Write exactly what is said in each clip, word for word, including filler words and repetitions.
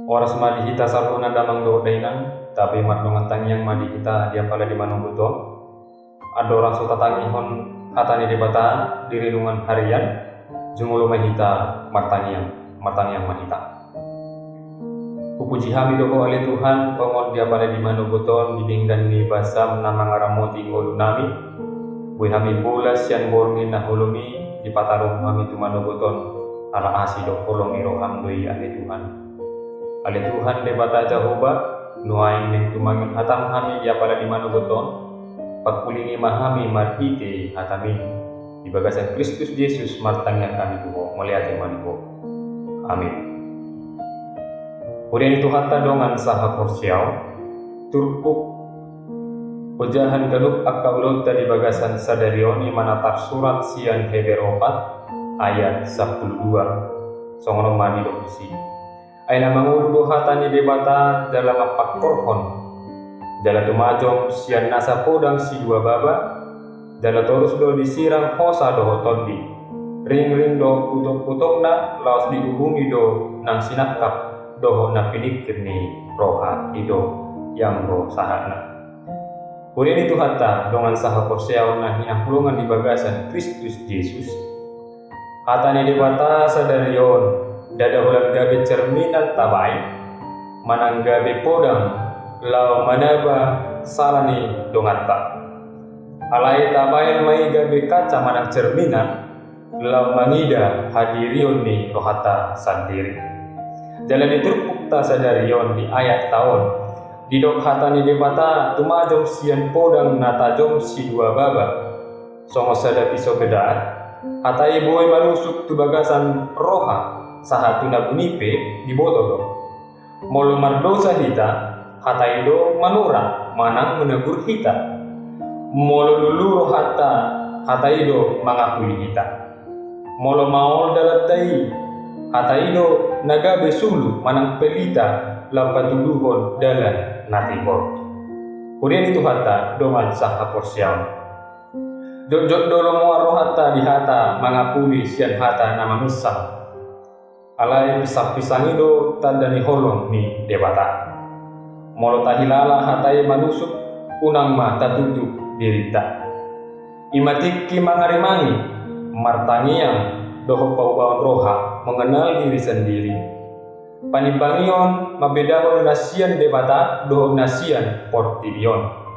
Horas ma di hita saluhutna damang dohot dainang, tabi mardongan tangiang ma di hita di apala di manogot on. Andorang so tatangihon hata ni Debata di renungan harian, jumolo ma hita martangiang, martangiang ma hita. Hupuji hami do Ho ale Tuhan, tongon di apala di manogot on di denggan ni basam na mangaramoti ngolu nami. Boi hami bolas sian borngin na holom i, dipataruhon hami tu manogot on, ala asi dohot holong ni roham do i ale Tuhan. Ale Tuhan Debata Jahowa, nuaeng naeng tumangihon hatam hami di apala di manogot on, pangkulingi ma hami marhite hatami. Di bagasan Kristus Jesus martangiang hami tu Ho, mauliate ma di Ho. Amin. Huria ni Tuhanta dongan sahaporseaon, turpuk ojahan ganup angka ulaonta di bagasan sadari on i ma na tarsurat sian Heber opat ayat sampulu dua. Songon on ma didok disi. Ai na mangolu do hata ni Debata jala mampangkorhon, jala tumajom sian nasa podang sidua baba, jala torus do disirang hosa dohot tondi. Ringring dohot utokutokna laos diuhumi do nang sinangkap dohot na piningkir ni roha i do ianggo sahatna. Huria ni Tuhanta dongan sahaporseaon na hinaholongan di bagasan Kristus Jesus. Hata ni Debata sadari on, ndada holan gabe cerminan tabaen, manang gabe podang, laho manaba sala ni donganta. Alai tabaen ma i gabe kaca manang cerminan, laho mangida hadirion ni rohanta sandiri. Jala di turpukta sadari on di ayat ta on, didok hata ni Debata tumajom sian podang na tajom sidua baba. Songon sada piso bedak, hata i boi manusuk tu bagasan roha, sahat tu na buni pe diboto do. Molo mardosa hita, hata i do manurak manang manegur hita. Molo lulu rohanta, hata i do mangapuli hita. Molo maol dalanta i, hata i do na gabe sulu manang pelita laho patuduhon dalan na tibor. Huria ni Tuhanta dongan sahaporseaon. Jotjot do lomoan rohanta di hata mangapuli sian hata na maminsang. Alai pinsangpinsang i do tanda ni holong ni Debata. Molo tahilala hata i manusuk, unang ma tatutup dirinta. I ma tingki mangarimangi, martangiang dohot paubahon roha, mengenal diri sendiri. Panimbangion mambedahon na sian Debata dohot na sian portibi on.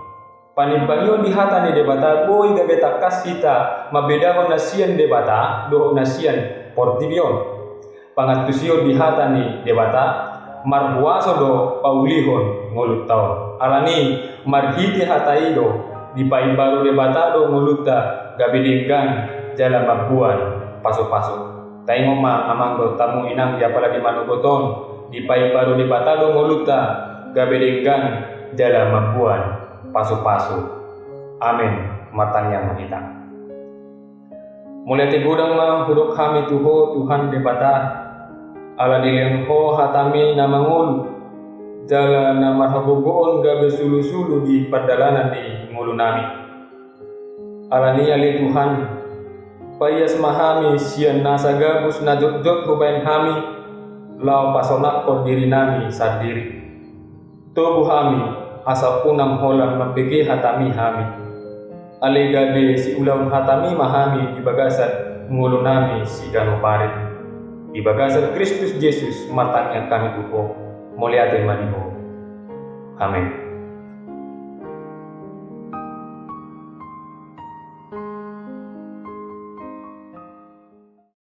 Panimbangion di hata ni Debata boi gabe tangkas hita mambedahon na sian Debata dohot na sian portibi on. Pangantusion di hata ni Debata marhuaso do paulihon ngolunta on. Alani marhite hata i do dipaimbaru Debata do ngolunta gabe denggan jala mamboan pasupasu. Taingot ma amang dohot hamu inang di apala di manogot on, dipaimbaru Debata do ngolunta gabe denggan jala mamboan pasupasu. Amen. Martangiang ma hita. Mauliate godang ma hudok hami tu Ho Tuhan Debata, ala dilehon Ho hatami na mangolu, jala na marhagogoon gabe sulusulu di pardalanan ni ngolunami. Alani ale Tuhan, paias ma hami sian nasa gabus na jotjot hubaen hami, laho pasonangkon dirinami sandiri. Togu hami, asa unang holan mambege hatami hami. Alai gabe siulaon hatami ma hami di bagasan ngolunami siganup ari. Di bagasan Kristus Jesus martangiang hami tu Ho, mauliate ma di Ho. Amen.